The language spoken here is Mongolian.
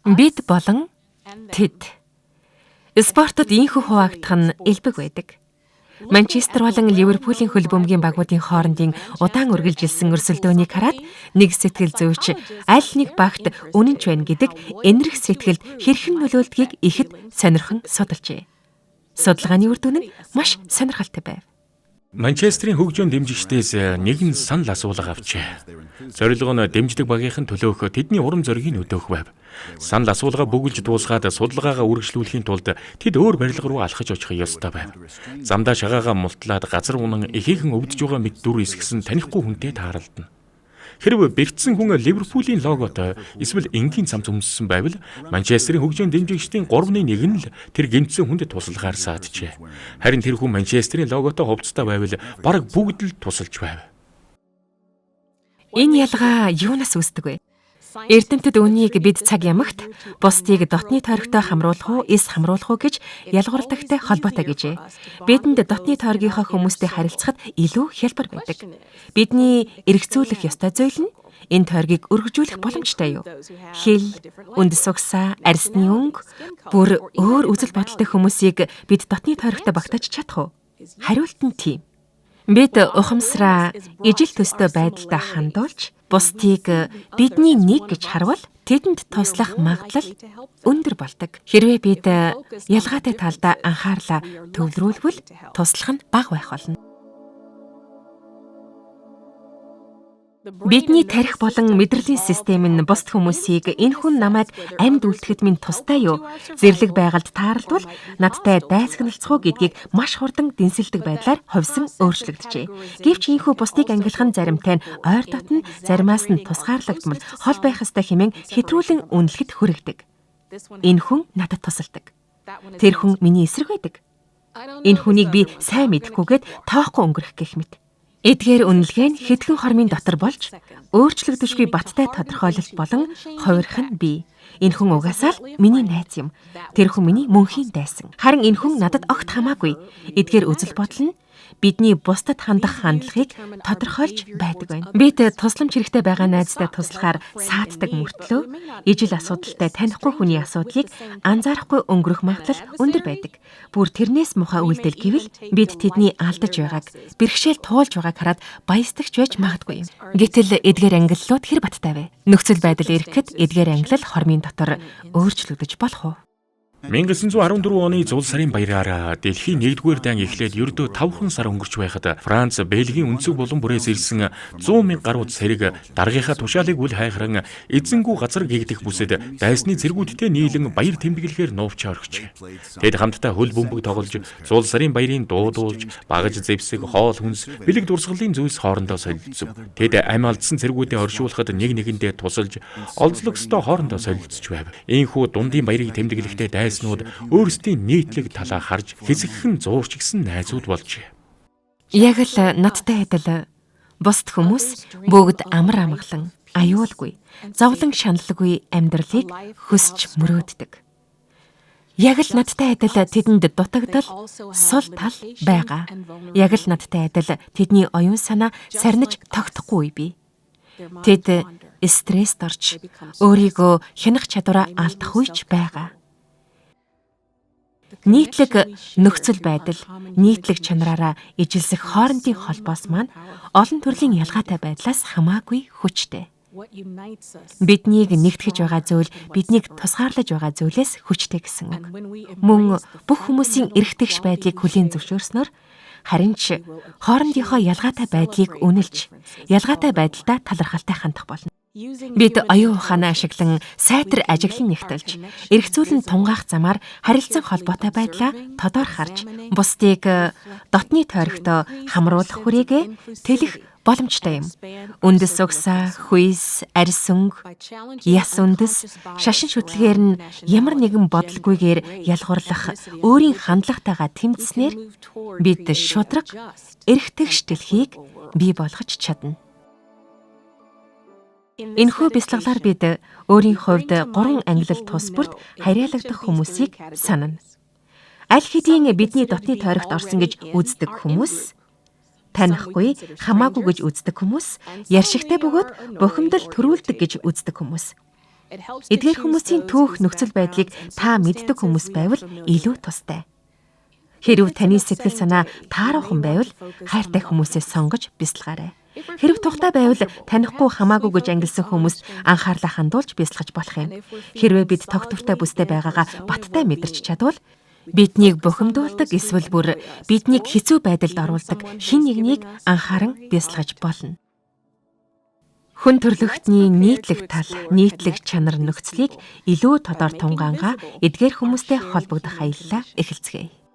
Бид болон тэд. Спортод ийнхүү хуваагдах нь элбэг байдаг. Манчестер болон Ливерпулийн хөл бөмбөгийн багуудын хоорондын удаан үргэлжилсэн өрсөлдөөнийг хараад нэг сэтгэл зүйч аль нэг багт үнэнч байна гэдэг энэрх сэтгэлд хэрхэн нөлөөлдгийг ихэд сонирхон судалжээ. Судалгааны үр дүн нь маш сонирхолтой байв. Манчестерийн хөгжөөн дэмжигчдээс нэгэн санал асуулга авчээ. Зорилго нь дэмждэг багийнхан төлөөх тэдний урам зоригийг өдөөх байв. Санал асуулга бөглөж дуусгаад судалгаагаа үргэлжлүүлэхийн тулд тэд өөр барилга руу алхаж очих ёстой байв. Замдаа шагаагаа мултлаад газар унан ихээхэн өвдөж байгаа мэт дүр эсгэсэн танихгүй хүнтэй тааралдана. Хэрв бэртсэн хүн Ливерпулийн логотой эсвэл энгийн цамц өмссөн байвал Манчестерийн хөгжөөн дэмжигчдийн 3-ны 1 нь л тэр гэмтсэн хүнд тусалгаар сааджээ. Харин тэр хүн Манчестерийн логотой хувцастай байвал бараг бүгд л тусалж байв. Энэ ялгаа юунаас үүсдэг вэ? Эрдэмтэд үүнийг бид цаг ямагт бусдыг дотны тойрогтой хамруулах уу, эс хамруулах уу гэж ялгуурлагдагтай холбоотой гэжээ. Бидэнд дотны тойргийнхоо хүмүүстэй харилцахад илүү хялбар байдаг. Бидний эргцүүлэх ёстой зүйл нь энэ тойргийг өргөжүүлэх боломжтой юу? Хэл, үндэс угсаа, арьсны өнгө, бүр өөр үзэл бодолтой хүмүүсийг бид дотны тойрогтой багтааж чадах уу? Хариулт нь тийм. Бид ухамсараа ижил төстэй байдалтай хандуулж бусдыг бидний нэг гэж харвал тэдэнд туслах магадлал өндөр болдог. Хэрвээ бид ялгаатай талдаа анхаарлаа төвлөрүүлбэл туслах нь бага байх болно. Бидний тарих болон мэдрэлийн систем нь бусд хүмүүсийг энэ хүн намайг амьд үлдэхэд минь тустай юу? Зэрлэг байгальд тааралдвал надтай дайсагналцах уу гэдгийг маш хурдан дэнсэлдэг байдлаар ховсон өөрчлөгдөжээ. Гэвч ийнхүү бусдыг ангилах нь заримтай нь ойр дотно, заримаас нь тусгаарлагдмал хол байх ёстой хэмээн хэтрүүлэн үнэлэхэд хүрэгдэг. Энэ хүн надад тусалдаг. Тэр хүн миний эсрэг байдаг. Энэ хүнийг би сайн мэдэхгүйгээд тоохгүй өнгөрөх гэх мэт. Эдгээр үнэлгээ нь хэдхэн хормын дотор болж өөрчлөгдөшгүй баттай тодорхойлолт болон хувирах нь бий. Энэ хүн угаасаа л миний найз юм. Тэр хүн миний мөнхийн дайсан. Харин энэ хүн надад огт хамаагүй. Эдгээр үзэл бодол нь бидний бусдад хандах хандлагыг тодорхойлж байдаг байна. Бид тусламж хэрэгтэй байгаа найздаа туслахаар сааддаг мөртлөө ижил асуудалтай танихгүй хүний асуудлыг анзаарахгүй өнгөрөх магадлал өндөр байдаг. Бүр тэрнээс мухай үйлдэл гэвэл бид тэдний алдаж байгааг, бэрхшээл туулж байгааг хараад баясдагч байж магадгүй юм. Гэтэл эдгээр ангиллууд хэр баттай вэ? Нөхцөл байдал ирэхэд эдгээр ангилал хормын дотор өөрчлөгдөж болох уу? 1914 оны зул сарын баяраар дэлхийн 1-р дайн эхлээд ердөө 5 сар өнгөрч байхад Франц, Бельгийн өнцөг булан бүрээс ирсэн 100 мянга гаруй цэрэг даргийнхаа тушаалыг үл хайхран эзэнгүй газар гэгдэх бүсэд дайсны цэргүүдтэй нийлэн баяр тэмдэглэхээр нуувчаа орхиж. Тэд хамтдаа хөл бөмбөг тоглож, зул сарын баярын дуу дуулж, багаж зэвсэг, хоол хүнс, бэлэг дурсгалын зүйлс хоорондоо солилцов. Тэд амь алдсан цэргүүдээ оршуулахад нэг нэгэндээ тусалж, олзлогсдоо хоорондоо солилцож байв. Ийхүү дундын баярыг тэмдэглэхдээ дайснууд өөрсдийн нийтлэг талаа харж хэсэгхэн зуурч гисэн найзууд болжээ. Яг л надтай адил бусд хүмүүс бүгд амар амгалан, аюулгүй, зовлон шаналлгүй амьдралыг хүсч мөрөөддөг. Яг л надтай адил тэдэнд дутагдал, сул тал байгаа. Яг л надтай адил тэдний оюун санаа сарниж тогтохгүй бий. Тэд стресст орж өөрийгөө хянах чадвараа алдах үеч байгаа. Нийтлэг нөхцөл байдал, нийтлэг чанараараа ижилсэх хоорондын холбоос маань олон төрлийн ялгаатай байдлаас хамаагүй хүчтэй. Биднийг нэгтгэж байгаа зүйл биднийг тусгаарлаж байгаа зүйлээс хүчтэй гэсэн үг. Мөн бүх хүмүүсийн эрхтгш байдлыг хүлээн зөвшөөрснөөр харин ч хоорондынхоо ялгаатай байдлыг үнэлж, ялгаатай байдалдаа талархалтай хандах болно. Бид оюун ухаанаа ашиглан сайтар ажиглан нэгтэлж, эргцүүлэн тунгаах замаар харилцан холбоотой байдлаа тодор харж, бусдыг дотны тойрогтой хамруулах хүрээгээ тэлэх боломжтой юм. Үндэс угсаа, хүйс, арьс өнгө, яс үндэс, шашин шүтлгээр нь ямар нэгэн бодолгүйгээр ялгуурлах өөрийн хандлагатайгаа тэмцснээр бид шудраг, эрхтгш дэлхийг бий болгож чадна. Энэхүү бясалгалаар бид өөрийн хувьд 3 ангилал тус бүрт харьяалагдах хүмүүсийг санана. Аль хэдийн бидний дотны тойрогт орсон гэж үздэг хүмүүс, танихгүй, хамаагүй гэж үздэг хүмүүс, ярьшигтай бөгөөд бухимдал төрүүлдэг гэж үздэг хүмүүс. Эдгээр хүмүүсийн түүх нөхцөл байдлыг та мэддэг хүмүүс байвал илүү тустай. Хэрв таны сэтгэл санаа тааруухан байвал хайртай хүмүүсээ сонгож бясалгаарай. Хэрв тухтай байвал танихгүй хамаагүй гэж ангилсан хүмүүст анхаарлаа хандуулж бясалгаж болох юм. Хэрвээ бид тогтвортой бүстэй байгаагаа баттай мэдэрч чадвал биднийг бухимдуулдаг эсвэл бүр биднийг хэцүү байдалд оруулдаг хэн нэгнийг анхааран бясалгаж болно. Хүн төрлөختний нийтлэг тал, нийтлэг чанар нөхцөлийг илүү тодор тунгаангаа эдгээр хүмүүстэй холбогдох аяллаа эхэлцгээе.